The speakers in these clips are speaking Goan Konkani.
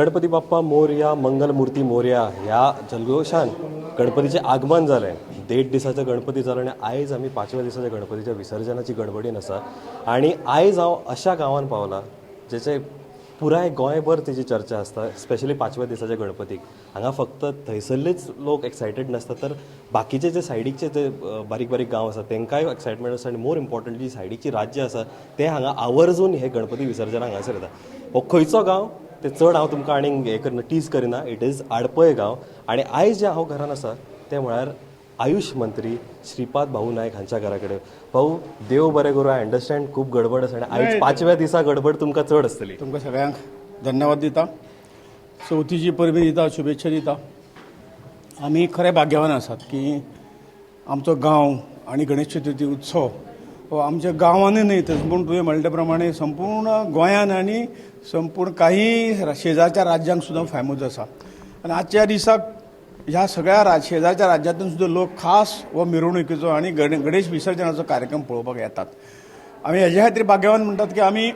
गणपती बाप्पा मोरया, मंगलमूर्ती मोरया ह्या जल्लोशान गणपतीचें आगमन जालें. देड दिसाचो गणपती जालो आनी आयज आमी पांचव्या दिसाच्या गणपतीच्या विसर्जनाची गडबडीन आसा आनी आयज हांव अशा गांवान पावलां जेचे पुराय गोंयभर तेजी चर्चा आसता, स्पेशली पांचव्या दिसाच्या गणपतीक. हांगा फक्त थंयसरलेच लोक एक्सायटेड नासता, तर बाकीचे जे सायडीकचे जे बारीक बारीक गांव आसा तांकांय एक्सायटमेंट आसा आनी मोर इम्पॉर्टंटली सायडीची राज्य आसा ते हांगा आवर्जून हे गणपती विसर्जनाक हांगासर येता. हो खंयचो गांव ते चड हांव तुमकां आनीक हें करना, टीज करिना. It is आडपय गांव आनी आयज जे हांव घरान आसा तें म्हळ्यार आयुश मंत्री श्रीपाद भाऊ नायक हांच्या घरा कडेन. भाऊ, देव बरें करूं. I understand, खूब गडबड आसा आनी आयज पांचव्या दिसा गडबड तुमकां चड आसतली. तुमकां सगळ्यांक धन्यवाद दिता, चवथीची परबी दिता, शुभेच्छा दिता. आमी खरें भाग्यवान आसात की आमचो गांव आनी गणेश चतुर्थी उत्सव हो आमच्या गांवांनी न्हय तर पूण तुवें म्हणल्या प्रमाणे संपूर्ण गोंयान आनी संपूर्ण काही शेजारच्या राज्यांक सुद्दां फेमस आसा. आनी आजच्या दिसाक ह्या सगळ्या शेजारच्या राज्यांतून सुद्दां लोक खास हो मिरवणुकीचो आनी गणेश विसर्जनाचो कार्यक्रम पळोवपाक येतात. आमी हेज्या खातीर भाग्यवान म्हणटात की आमी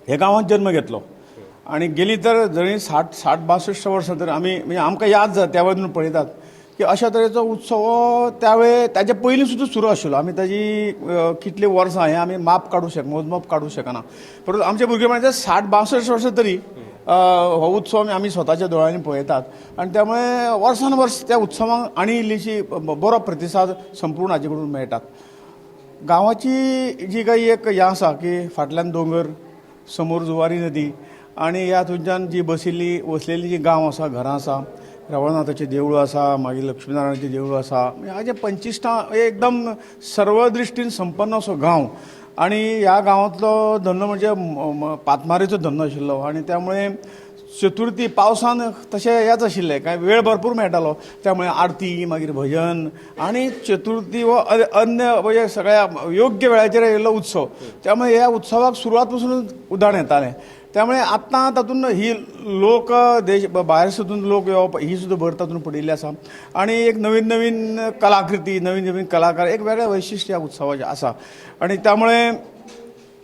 हे गांवांत जन्म घेतलो आनी गेली तर जणी 60-62 वर्सां तर आमी, म्हणजे आमकां याद जाता त्या वेळार पळयतात की अशा तरेचो उत्सव हो त्यावेळे ताच्या पयलीं सुद्दां सुरू आशिल्लो. आमी ताजी कितलीं वर्सां हें आमी माप काडूंक शक मोजमाप काडूंक शकना, परंतु आमच्या भुरगेपणाचे 60-62 वर्सां तरी हो उत्सव आमी स्वताच्या दोळ्यांनी पळयतात आनी त्यामुळे वर्सान वर्स त्या उत्सवाक आनी इल्लीशी बरो प्रतिसाद संपूर्ण हाजे कडून मेळटात. गांवाची जी काही एक हें आसा की फाटल्यान दोंगर, समोर जुवारी नदी आनी ह्या थंयच्यान जी बशिल्ली वसलेली जी गांव आसा, घरां आसा, रवळनाथाचें देवूळ आसा, मागीर लक्ष्मीनारायणाचें देवूळ आसा, म्हणजे हाजे पंचिश्टां एकदम सर्व दृश्टीन संपन्न असो गांव. आनी ह्या गांवांतलो धंदो म्हणजे पातमारीचो धंदो आशिल्लो आनी त्यामुळे चतुर्थी पावसान तशें हेच आशिल्लें, कांय वेळ भरपूर मेळटालो. त्यामुळे आरती, मागीर भजन आनी चतुर्थी हो अन्य म्हणजे सगळ्या योग्य वेळाचेर येयल्लो उत्सव. त्यामुळे ह्या उत्सवाक सुरवात पासून उदाहरण येतालें. त्यामुळे आतां तातूंत ही लोक देश भायर सुद्दां लोक येवप ही सुद्दां भर तातूंत पडिल्ली आसा आनी एक नवीन नवीन कलाकृती, नवीन नवीन कलाकार, एक वेगळें वैशिश्ट्य ह्या उत्सवाचें आसा. आनी त्यामुळे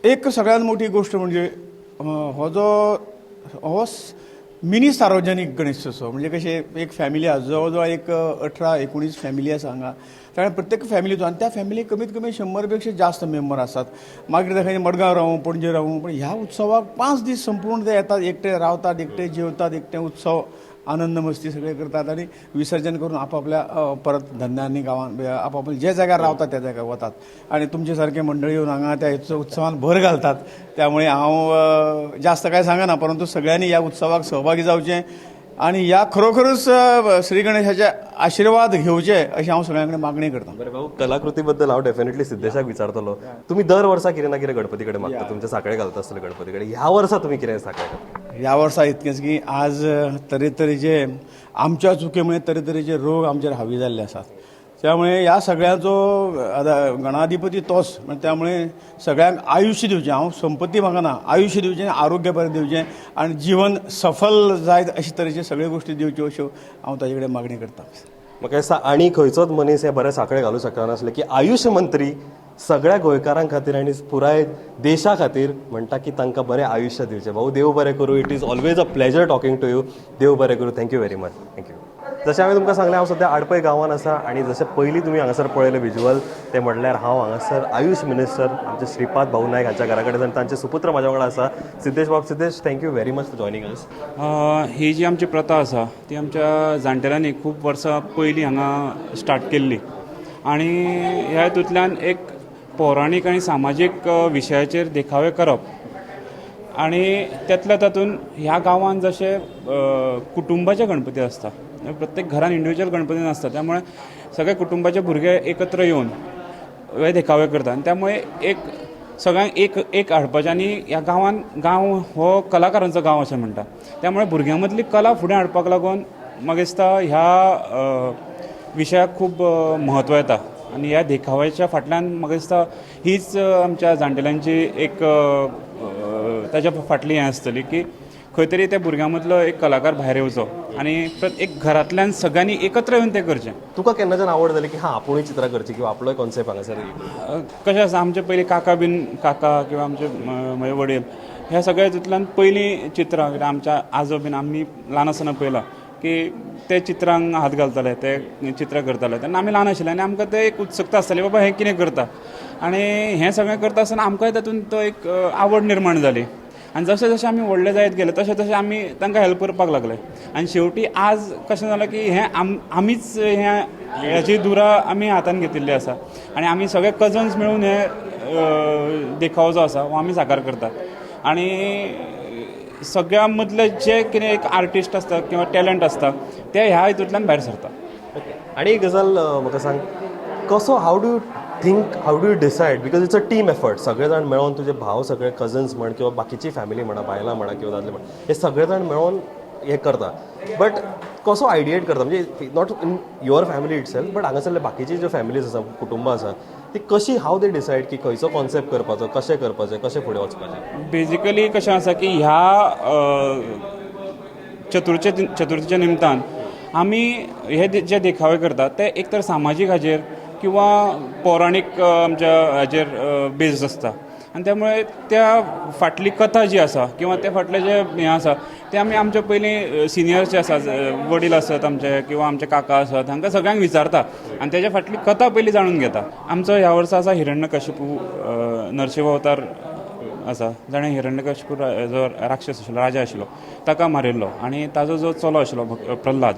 एक सगळ्यात मोठी गोष्ट म्हणजे हो जो हो मिनी सार्वजनीक गणेशोत्सव, म्हणजे कशें एक फॅमिली आसा, जवळ जवळ एक 18-19 फॅमिली आसा हांगा. त्यामुळे प्रत्येक फॅमिलीचो आनी त्या फॅमिली कमीत कमी 100 पेक्षा जास्त मेंबर आसात. मागीर तेका मडगांव रावूं, पणजे रावूं, पण ह्या उत्सवाक 5 दीस संपूर्ण ते येतात, एकटे रावतात, एकटे जेवतात, एकटे उत्सव आनंद मस्ती सगळे करतात आनी विसर्जन करून आपापल्या परत धंद्यांनी गांवांत आपापल्या जे जाग्यार रावतात त्या जाग्यार वतात. आनी तुमचे सारखे मंडळी येवन हांगा त्या उत्सवान भर घालतात. त्यामुळे हांव जास्त काय सांगना, परंतु सगळ्यांनी ह्या उत्सवाक सहभागी जावचें आनी ह्या खरोखरूच श्री गणेशाचे आशिर्वाद घेवचे अशें हांव सगळ्यां कडेन मागणी करता. बरें भाऊ, कलाकृती बद्दल हांव डेफिनेटली सिद्धेशाक विचारतलो. तुम्ही दर वर्सा कितें ना कितें गणपती कडेन मागता, तुमचे साकळे घालता आसतले गणपती कडेन. ह्या वर्सा तुमी कितें साकळे घातले? ह्या वर्सा इतकेंच की आज तरेतरेचे आमच्या चुकीमुळे तरेतरेचे रोग आमचेर हावी जाल्ले आसात. त्यामुळे ह्या सगळ्यांचो आतां गणाधिपती तोच, म्हणजे त्यामुळे सगळ्यांक आयुश्य दिवचें. हांव संपत्ती मागना, आयुश्य दिवचें, आरोग्य बरें दिवचें आनी जिवन सफल जायत अशे तरेचे सगळ्यो गोश्टी दिवच्यो अश्यो हांव ताजे कडेन मागणी करता. म्हाका दिसता आनी खंयचोच मनीस हे बरे साकळे घालूं शकनासले की आयुश मंत्री सगळ्या गोंयकारां खातीर आनी पुराय देशा खातीर म्हणटा की तांकां बरें आयुश्य दिवचें. भाऊ, देव बरें करूं. It is always a pleasure talking to you. देव बरें करूं. Thank you very much, thank you. जशें हांवें तुमकां सांगलें, हांव सद्या आडपय गांवांत आसा आनी जशें पयलीं तुमी हांगासर पळयलें विज्युअल, तें म्हणल्यार हांव हांगासर आयुश मिनिस्टर आमचे श्रीपाद भाऊ नायक हांच्या घरा कडेन आनी तांचे सुपुत्र म्हाज्या वांगडा आसा, सिद्धेश बाब. Siddhesh, thank you very much for joining us. ही जी आमची प्रथा आसा ती आमच्या जाणटेल्यांनी खूब वर्सां पयलीं हांगा स्टार्ट केल्ली आनी ह्या हितूंतल्यान एक पौराणीक आनी सामाजीक विशयाचेर देखावे करप आनी त्यातल्या तातूंत ह्या गांवांत जशे कुटुंबाचे गणपती आसता, प्रत्येक घरान इंडिविज्युअल गणपती नासता, त्यामुळे सगळे कुटुंबाचे भुरगे एकत्र येवन हे देखावे करता आनी त्यामुळे एक सगळ्यांक एक एक हाडपाचें. आनी ह्या गांवांत, गांव हो कलाकारांचो गांव अशें म्हणटा, त्यामुळे भुरग्यां मदली कला फुडें हाडपाक लागून म्हाका दिसता ह्या विशयाक खूब म्हत्व येता. आनी ह्या देखाव्याच्या फाटल्यान म्हाका दिसता हीच आमच्या जाणटेल्यांची एक ताच्या फाटली हें आसतली की खंय तरी त्या भुरग्यां मदलो एक कलाकार भायर येवचो आनी एक घरांतल्यान सगळ्यांनी एकत्र येवन तें करचें. तुका केन्नाच्यान आवड जाली की हां, आपुणूय चित्रां करची किंवा आपलोय कॉन्सेप्ट हांगासर? कशें आसा, आमचे पयलीं काका बीन, काका किंवा आमचे म्हजे वडील ह्या सगळ्या हितूंतल्यान पयलीं चित्रां कित्याक आमच्या आजो बीन आमी ल्हान आसतना पळयलां की ते चित्रांक हात घालताले, ते चित्रां करताले तेन्ना आमी ल्हान आशिल्ले आनी आमकां ते एक उत्सुकता आसताली, बाबा हें कितें करता. आनी हें सगळें करता आसतना आमकांय तातूंत तो एक आवड निर्माण जाली आनी जशें जशें आमी व्हडले जायत गेले तशें तशें आमी तांकां हेल्प करपाक लागले. आनी शेवटी आज कशें जालां की हें आमीच हें हेची दुरा आमी हातान घेतिल्ली आसा आनी आमी सगळे कजन्स मेळून हे देखावो जो आसा हो आमी साकार करतात. आनी सगळ्या मदले जे कितें एक आर्टिस्ट आसता किंवा टॅलंट आसता ते ह्या हितूंतल्यान भायर सरता. ओके, आनी एक गजाल म्हाका सांग, कसो how do you think, how do you decide, because it's a team effort, सगळे जाण मेळोन तुजे भाव सगळे कजन्स म्हण किंवा बाकीची फॅमिली म्हणा, बायलां म्हणा किंवा दादले म्हणा, हे सगळे जाण मेळोन हें करता, बट कसो आयडिएट करता, म्हणजे not in your family itself but हांगासरले बाकीची ज्यो फॅमिलीज आसा, कुटुंबां आसा, ती कशी हाव दे डिसायड की खंयचो कॉन्सेप्ट करपाचो, कशें करपाचें, कशें फुडें वचपाचें? बेजिकली कशें आसा की ह्या चतुर्थीच्या निमतान आमी हे जे देखावे करतात ते एक तर सामाजीक हाजेर किंवा पौराणीक आमच्या हाजेर बेज्ड आसता आनी त्यामुळे त्या फाटली कथा जी आसा किंवा त्या फाटलें जें हें आसा तें आमी आमच्या पयलीं सिनियर्स जे आसा, वडील आसत आमचे किंवा आमचे काका आसत, हांकां सगळ्यांक विचारता आनी तेज्या फाटली कथा पयलीं जाणून घेता. आमचो ह्या वर्सा आसा हिरण्यकशिपू नरशिंव अवतार आसा, जाणें हिरण्यकशिपू जो राक्षस आशिल्लो, राजा आशिल्लो, ताका मारिल्लो आनी ताजो जो चलो आशिल्लो प्रल्हाद,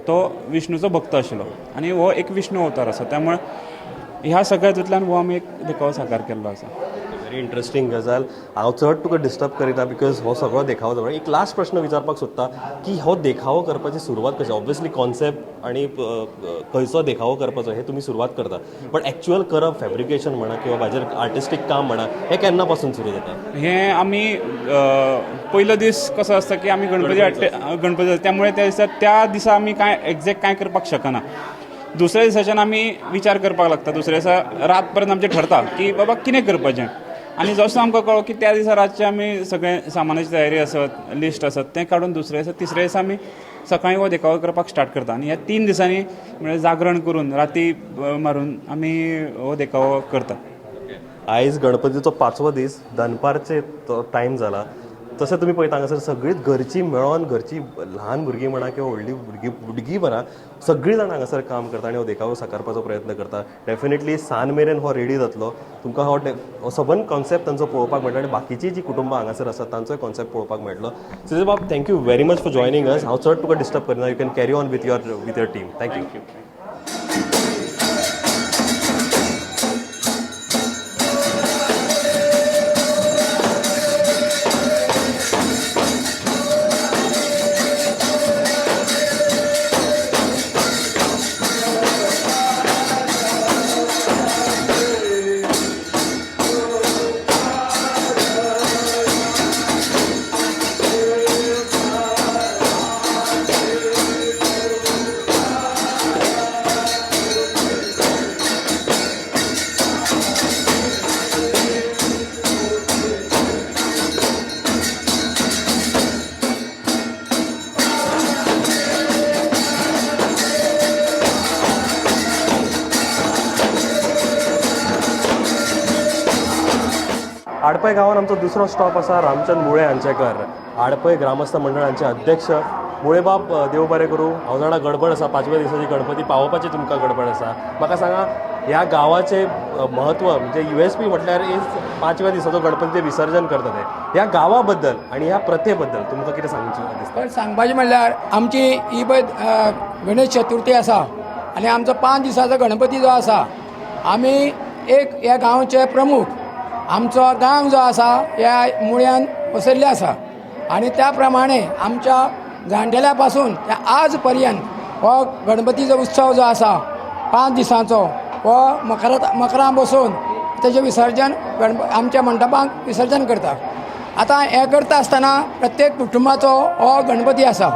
तो विष्णूचो भक्त आशिल्लो आनी हो एक विष्णू अवतार आसा. त्यामुळे ह्या सगळ्या हितूंतल्यान हो आमी एक देखावो साकार केल्लो आसा. व्हेरी इंट्रस्टींग गजाल. हांव चड तुका डिस्टर्ब करिना because हो सगळो देखावो जाता. एक लास्ट प्रश्न विचारपाक सोदता की हो देखावो करपाची सुरवात कशी? ऑब्वियसली कॉन्सेप्ट आनी खंयचो देखावो करपाचो हे तुमी सुरवात करता, बट एक्चुअल करप, फॅब्रिकेशन म्हणा किंवा भाजेर आर्टिस्टीक काम म्हणा, हे केन्ना पासून सुरू जाता? हे आमी पयलो दीस कसो आसता की आमी गणपती हाडटे, गणपती, त्यामुळे त्या दिसा त्या दिसा आमी कांय एग्जॅक्ट कांय करपाक शकना. दुसऱ्या दिसाच्यान आमी विचार करपाक लागता. दुसऱ्या दिसा रात पर्यंत आमचें ठरता की बाबा कितें करपाचें आनी जसो आमकां कळ्ळो की त्या दिसा रातचें आमी सगळें सामानाची तयारी आसत, लिस्ट आसत, तें काडून दुसऱ्या दिसा, तिसऱ्या दिसा आमी सकाळीं हो देखावो करपाक स्टार्ट करता. आनी ह्या 3 दिसांनी म्हळ्यार जागरण करून राती मारून आमी हो देखावो करता. आयज गणपतीचो 5वो दीस, दनपारचे तो टायम जाला. तशें तुमी पळयता हांगासर सगळींच घरचीं मेळोन, घरचीं ल्हान भुरगीं म्हणा किंवा व्हडलीं भुरगीं म्हणा, सगळीं जाणां हांगासर काम करता आनी हो देखावो साकारपाचो प्रयत्न करता. डेफिनेटली सांज मेरेन हो रेडी जातलो. तुमकां हो सबंद कॉन्सेप्ट तांचो पळोवपाक मेळटलो आनी बाकीचीं जीं कुटुंबां हांगासर आसात तांचोय कॉन्सेप्ट पळोवपाक मेळटलो. सिजर बाब, thank you very much for joining us. हांव चड तुका डिस्टर्ब करिना. You can carry on with your team. Thank you. Adpai गांवान आमचो दुसरो स्टॉप आसा रामचंद मुळे हांचे घर. आडपय ग्रामस्थ मंडळांचे अध्यक्ष मुळेबाब, देव बरें करूं. हांव जाणा गडबड आसा, 5व्या दिसाची गणपती पावोवपाची तुमकां गडबड आसा. म्हाका सांगा ह्या गांवाचें म्हत्व, म्हणजे USP म्हटल्यार is 5व्या दिसाचो गणपतीचें विसर्जन करता ते, ह्या गांवा बद्दल आनी ह्या प्रथे बद्दल तुमकां कितें सांगचें दिसता? पण सांगपाचें म्हणल्यार आमची ही पळय गणेश चतुर्थी आसा आनी आमचो 5 दिसाचो गणपती जो आसा, आमी एक ह्या गांवचे प्रमुख, आमचो गांव जो आसा ह्या मुळ्यान पसरिल्ले आसा आनी त्या प्रमाणे आमच्या जाणटेल्या पासून ते आज पर्यंत हो गणपतीचो उत्सव जो आसा 5 दिसांचो हो मकरां बसोवन तेजें विसर्जन आमच्या मंडपांत विसर्जन करता. आतां हें करता आसतना प्रत्येक कुटुंबाचो हो गणपती आसा.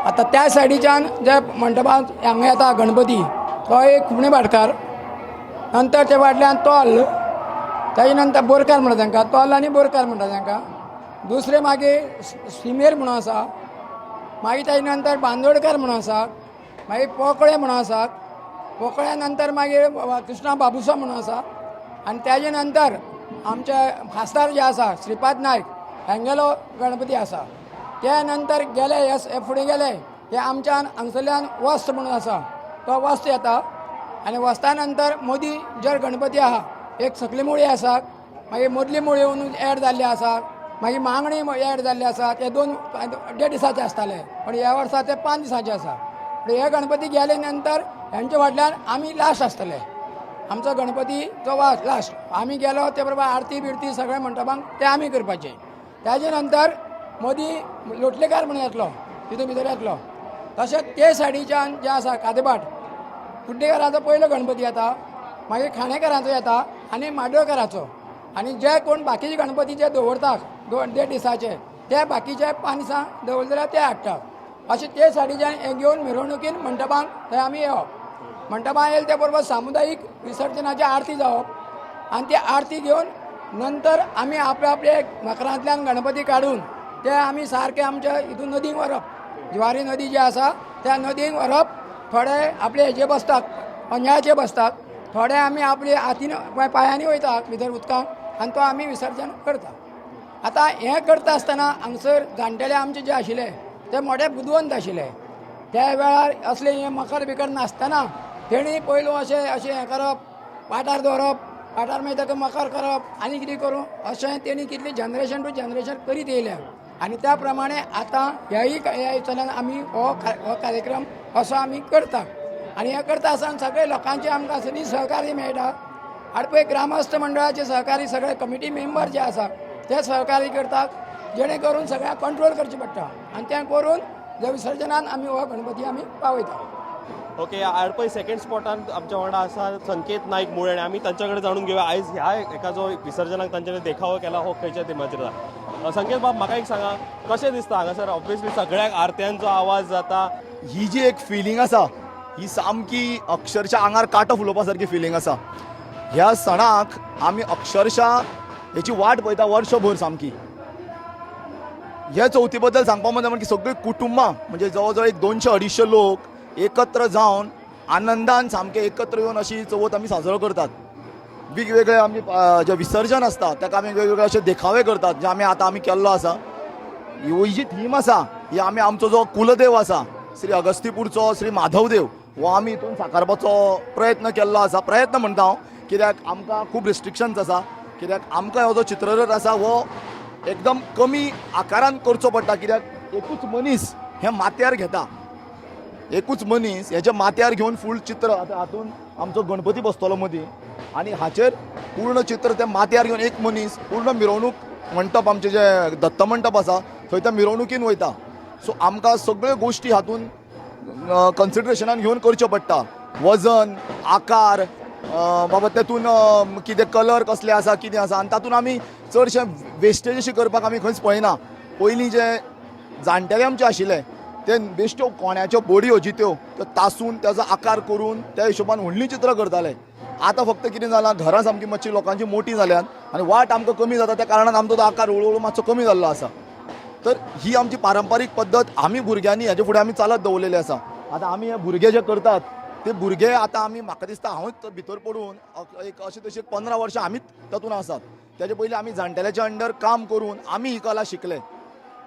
आतां त्या सायडीच्यान जे मंडपांत हांगा येता गणपती तो एक खुबणे भाटकार, नंतर ते फाटल्यान तोल, ताजे नंतर बोरकार म्हणटा तांकां, तोल आनी बोरकार म्हणटा तांकां. दुसरें मागीर सिमेर म्हणून आसा, मागीर ताजे नंतर बांदोडकार म्हणून आसा, मागीर पोकळे म्हणून आसा, पोकळ्या नंतर मागीर कृष्णा बाबुसो म्हणून आसा आनी ताजे नंतर आमचे खासदार जे आसा श्रीपाद नायक हांगेलो गणपती आसा. त्या नंतर गेले हे फुडें गेले हे आमच्यान हांगसरल्यान वस्त म्हणून आसा, तो वस्त येता आनी वस्ता नंतर मोदी जर गणपती आहा, एक सकली मुळी आसा, मागीर मदली मुळी येवन एड जाल्ली आसा, मागीर मांगणी एड जाल्ली आसा. ते 2 देड दिसाचे आसताले, पण ह्या वर्सा ते 5 दिसांचे आसा. पूण हे गणपती गेले नंतर हेंच्या फाटल्यान आमी लास्ट आसतले. आमचो गणपती जो वास लास्ट आमी गेलो ते बरोबर आरती बिरती सगळें मंटपांक ते आमी करपाचें. ताजे नंतर मदीं लोटलेकार म्हणून येतलो, तितून भितर येतलो. तशेंच ते सायडीच्यान जे आसा कादेभाट कुड्डेकाराचो पयलो गणपती येता, मागीर खाणेकरांचो येता आनी माडोळकराचो. आनी जे कोण बाकीचे गणपती जे दवरतात 2 देड दिसाचे, ते बाकीचे 5 दिसां दवरले जाल्यार ते हाडटात. अशें ते सायडीच्यान हे घेवन मिरवणुकीन मंटपांक थंय आमी येवप. मंटपां येयले ते बरोबर सामुदायीक विसर्जनाची आरती जावप आनी ती आरती घेवन नंतर आमी आपले आपले मकरांतल्यान गणपती काडून ते आमी सारके आमच्या हितून नदीक व्हरप. जुवारी नदी जी आसा त्या नदीक व्हरप. थोडे आपले हेजे बसतात, पंजाचे बसतात, थोडे आमी आपले हातीन पांयांनी वयता भितर उदकांत आनी तो आमी विसर्जन करता. आतां हें करता आसतना हांगसर जाणटेले आमचे जे आशिल्ले ते मोठे बुदवंत आशिल्ले. त्या वेळार असले हे मकर बिकर नासतना तेणी पयलू अशें अशें हें करप, पाटार दवरप, पाटार मागीर ताका मकर करप आनी कितें करूं अशें तेणी कितलें जनरेशन टू जनरेशन करीत येयल्या. आनी त्या प्रमाणे आतां ह्याय ह्या हितूंतल्यान आमी हो कार्यक्रम असो आमी करता. आनी हें करता आसतना सगळे लोकांचे आमकां सदी सहकार्य मेळटा. आडपय ग्रामस्थ मंडळाचे सहकारी सगळे कमिटी मेंबर जे आसा ते सहकार्य करतात, जेणे करून सगळ्यांक कंट्रोल करचें पडटा आनी तें करून जे विसर्जनान आमी हो गणपती आमी पावयता. ओके, आडपय सेकंड स्पॉटान आमच्या वांगडा आसा संकेत नाईक मुळे आनी आमी तांच्या कडेन जाणून घेवया आयज ह्या एका जो विसर्जनाक तांच्यानी देखावो केला हो खंयच्या थिमाचेर आसा. संकेत बाब, म्हाका एक सांगा, कशें दिसता हांगासर ऑब्वियसली सगळ्याक आरत्यांचो आवाज जाता? ही जी एक फिलींग आसा ही सामकी अक्षरशा आंगार कांटो फुलोवपा सारकी फिलींग आसा. ह्या सणाक आमी अक्षरशा हेची वाट पळयता वर्सभर सामकी. ह्या चवथी बद्दल सांगपा म्हणजे सगळीं कुटुंबां म्हणजे जवळ जवळ एक 200-250 लोक एकत्र जावन आनंदान सामके एकत्र येवन अशी चवथ आमी साजरो करतात. वेगवेगळे आमी जे विसर्जन आसता ताका आमी वेगवेगळे अशे देखावे करतात, जे आमी आतां आमी केल्लो आसा. ही जी थीम आसा ही आमी आमचो जो कुलदेव आसा श्री अगस्तीपूरचो श्री माधवदेव हो आमी हितून साकारपाचो प्रयत्न केल्लो आसा. प्रयत्न म्हणटा हांव कित्याक आमकां खूब रिस्ट्रिक्शन्स आसा, कित्याक आमकां हो जो चित्ररथ आसा हो एकदम कमी आकारान करचो पडटा, कित्याक एकूच मनीस हें माथ्यार घेता. एकूच मनीस हेच्या माथ्यार घेवन फूल चित्र, आतां हातून आमचो गणपती बसतलो मदीं आनी हाचेर पूर्ण चित्र त्या माथ्यार घेवन एक मनीस पूर्ण मिरवणूक मंटप आमचें जें दत्त मंटप आसा थंय त्या मिरवणुकीन वयता. सो आमकां सगळ्यो गोश्टी हातून कन्सिडरेशनान घेवन करच्यो पडटा. वजन, आकार, बाबा तेतून कितें कलर कसले आसा, कितें आसा, आनी तातूंत आमी चडशें वेस्टेज अशी करपाक आमी खंयच पळयना. पयलीं जे जाणटेले आमचे आशिल्ले ते बेश्ट्यो कोण्याच्यो बडयो जित्यो त्यो तासून ताजो आकार करून त्या हिशोबान व्हडलीं चित्रां करताले. आतां फक्त कितें जालां, घरां सामकी मातशी लोकांची मोटी जाल्यात आनी वाट आमकां कमी जाता, त्या कारणान आमचो तो आकार हळू हळू मातसो कमी जाल्लो आसा. तर ही आमची पारंपारीक पद्दत आमी भुरग्यांनी हेजे फुडें आमी चालत दवरलेली आसा. आतां आमी हे भुरगे जे करतात ते भुरगे आतां आमी म्हाका दिसता हांवूच भितर पडून एक अशें तशें 15 वर्सां आमीच तातूंत आसात. तेजे पयलीं आमी जाणटेल्याच्या अंडर काम करून आमी ही कला शिकले.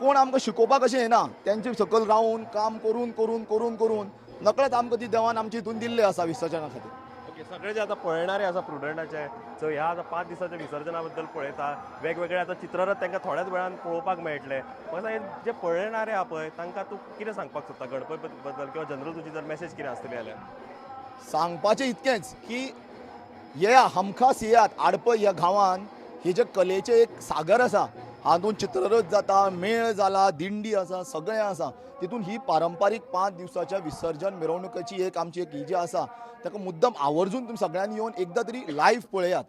कोण आमकां शिकोवपाक अशें येना, तेंचे सकयल रावून काम करून करून करून करून नकळत आमकां ती देवान आमची हितून दिल्ली आसा विसर्जना खातीर. ओके, सगळे जे आतां पळयणारे आसा प्रुडंटाचे, सो ह्या आतां 5 दिसाच्या विसर्जना बद्दल पळयता, वेगवेगळे आतां चित्ररथ तांकां थोड्याच वेळान पळोवपाक मेळटले. म्हाका सांग, जे पळयणारे आहा पळय तांकां तूं कितें सांगपाक सोदता गणपती बद्दल किंवा जनरल तुजी जर मेसेज कितें आसतली जाल्यार? सांगपाचें इतकेंच की येया, हमखास येयात. आडपय ह्या गांवान हे जे कलेचें एक सागर आसा, हातूंत चित्ररथ जाता, मेळ जाला, दिंडी आसा, सगळें आसा. तितून ही पारंपारीक 5 दिवसाच्या विसर्जन मिरवणुकेची एक आमची एक ही जी आसा ताका मुद्दम आवर्जून तुमी सगळ्यांनी येवन एकदां तरी लायव्ह पळयात.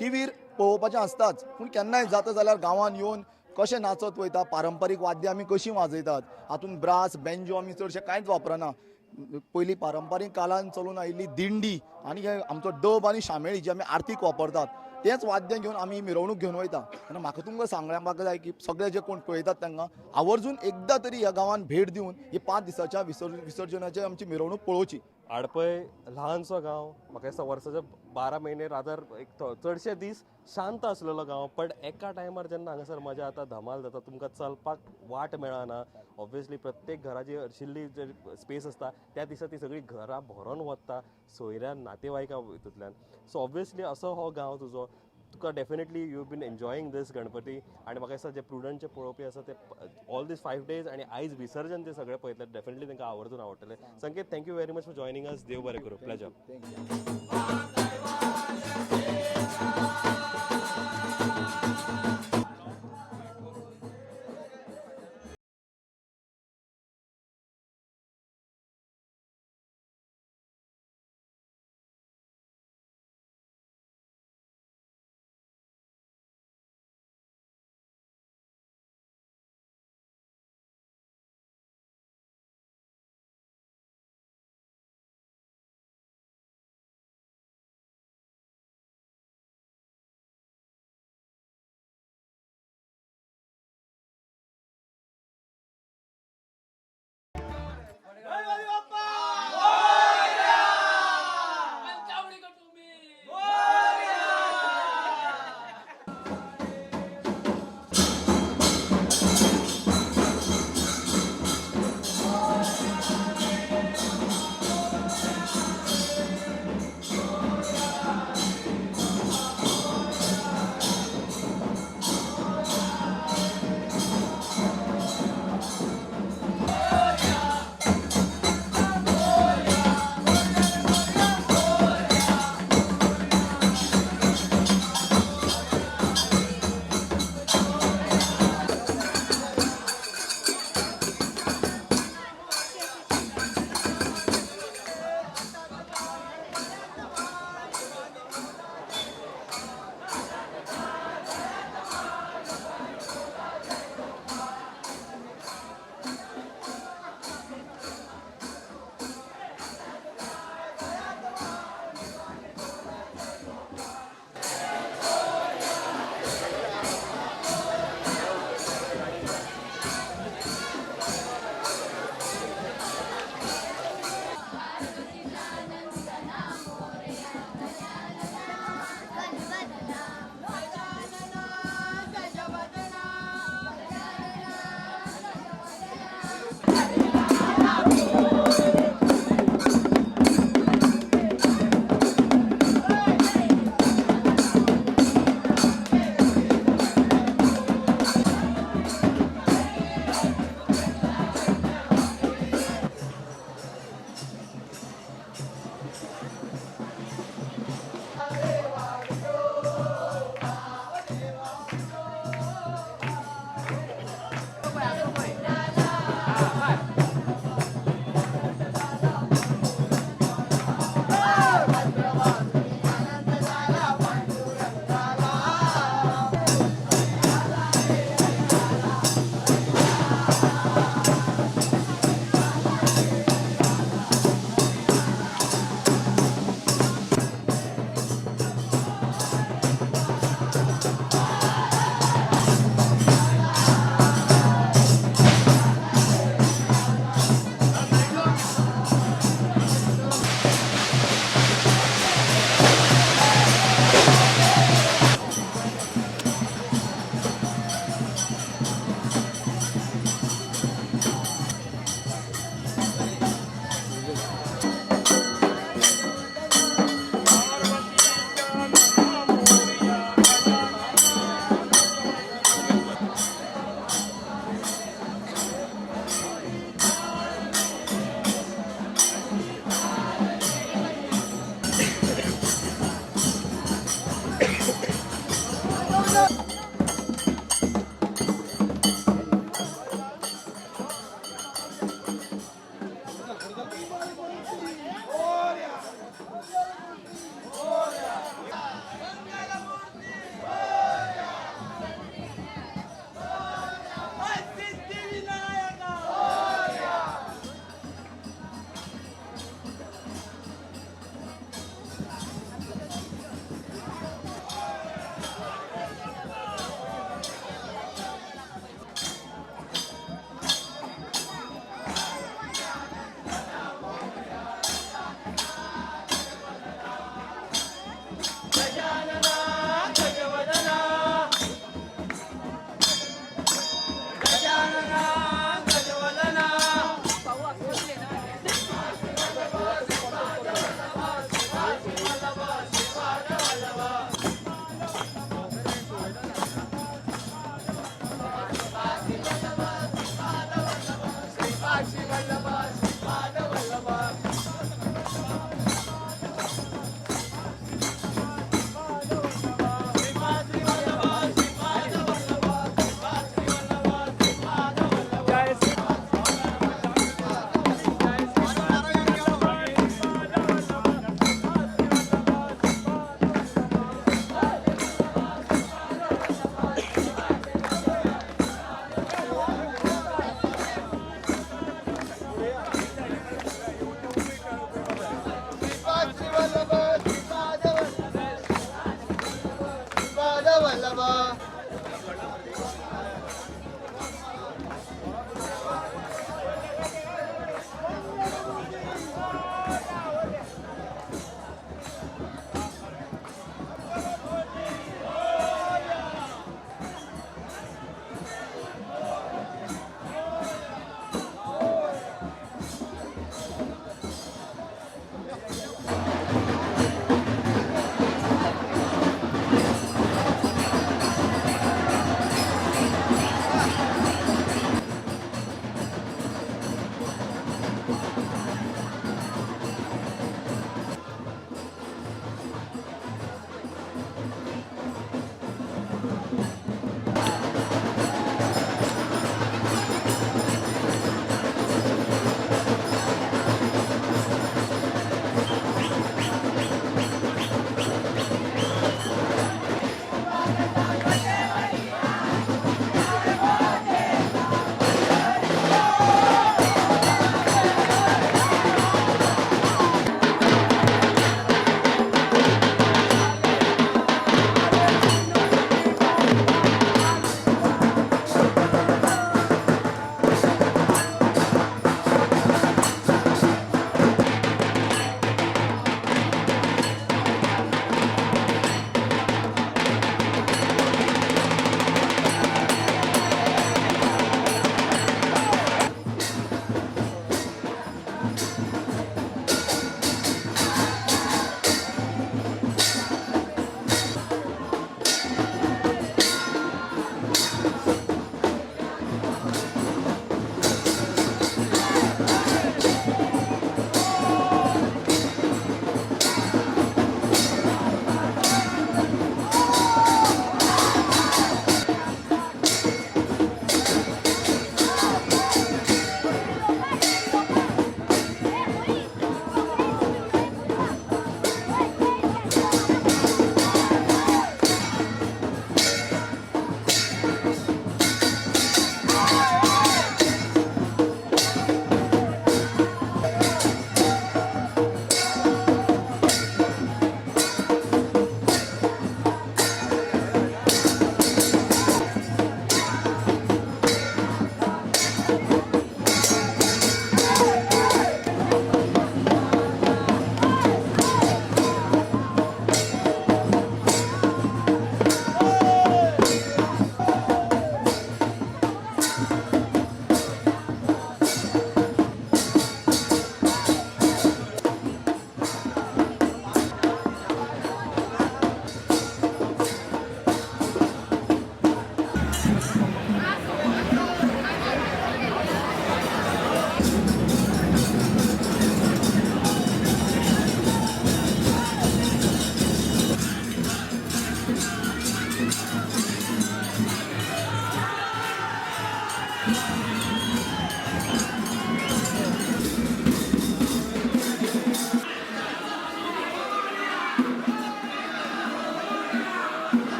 टिवीर पळोवपाचें आसताच, पूण केन्नाय जाता जाल्यार गांवान येवन कशें नाचत वयता, पारंपारीक वाद्यां आमी कशीं वाजयतात, हातूंत ब्रास बेंजो आमी चडशें कांयच वापरना. पयलीं पारंपारीक काळान चलून आयिल्ली दिंडी आनी हे आमचो डब आनी शामेळी जी आमी आरतीक वापरतात तेंच वाद्यां घेवन आमी मिरवणूक घेवन वयता. तेन्ना म्हाका तुमकां सांगपाक जाय की सगळे जे कोण पळयतात तांकां आवर्जून एकदां तरी ह्या गांवान भेट दिवन ही 5 दिसाच्या विसर्जनाची आमची मिरवणूक पळोवची. आडपय ल्हानसो गांव, म्हाका दिसता वर्साचे 12 म्हयने रादर एक चडशे दीस शांत आसलेलो गांव, पण एका टायमार जेन्ना हांगासर मजा जाता, धमाल जाता, तुमकां चलपाक वाट मेळना. ऑब्वियसली प्रत्येक घराची आशिल्ली जे स्पेस आसता त्या दिसा ती सगळी घरां भरोन वता सोयऱ्यान नातेवायका हितूंतल्यान. सो ऑब्वियसली असो हो गांव तुजो, तुका definitely you been enjoying this Ganpati. आनी म्हाका दिसता जे प्रुडंटचे पळोवपी आसा ते ऑल these 5 days आनी आयज विसर्जन ते सगळे पळयतले, डेफिनेटली तांकां आवर्जून आवडटले. Sanket, thank you very much for joining us. देव बरें करूं. Pleasure. Thank you.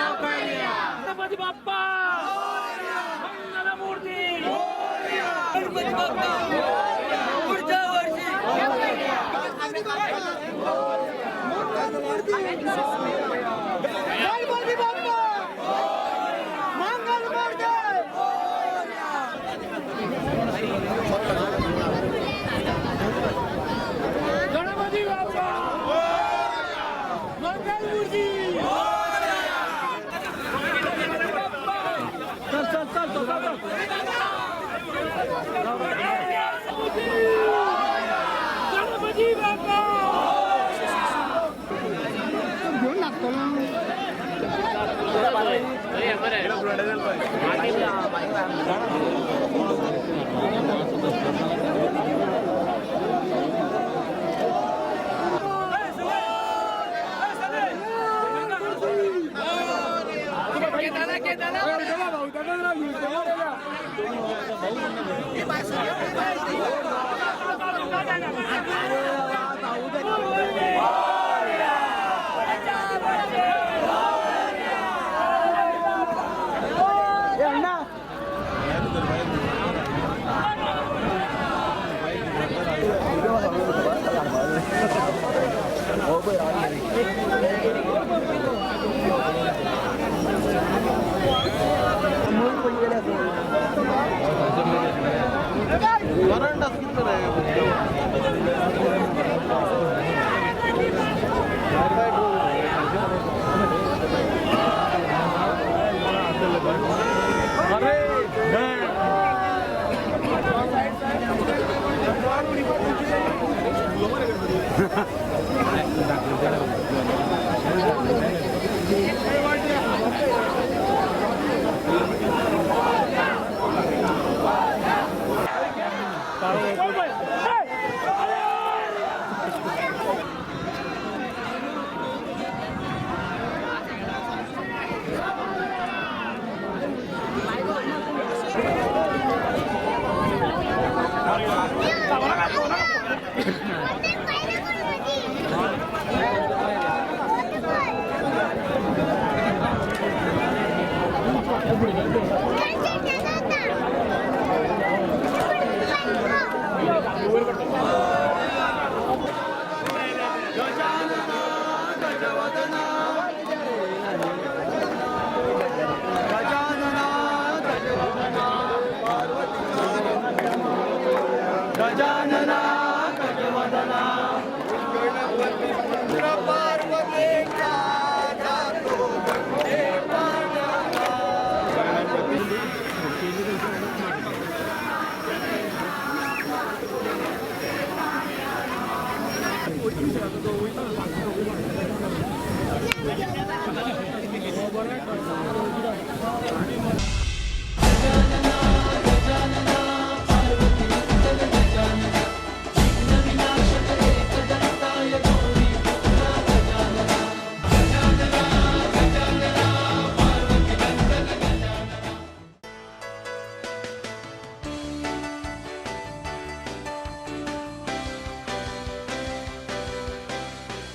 Ganpati Bappa Mangalmurti Ganpati Bappa पुढच्या वर्षी गणपती बाप्पा मंगलमूर्ती. गणपती बाप्पा मंगलमूर्ती. चल चल चल चल गणपती बाप्पा. घेऊन लागतो ना. बरें.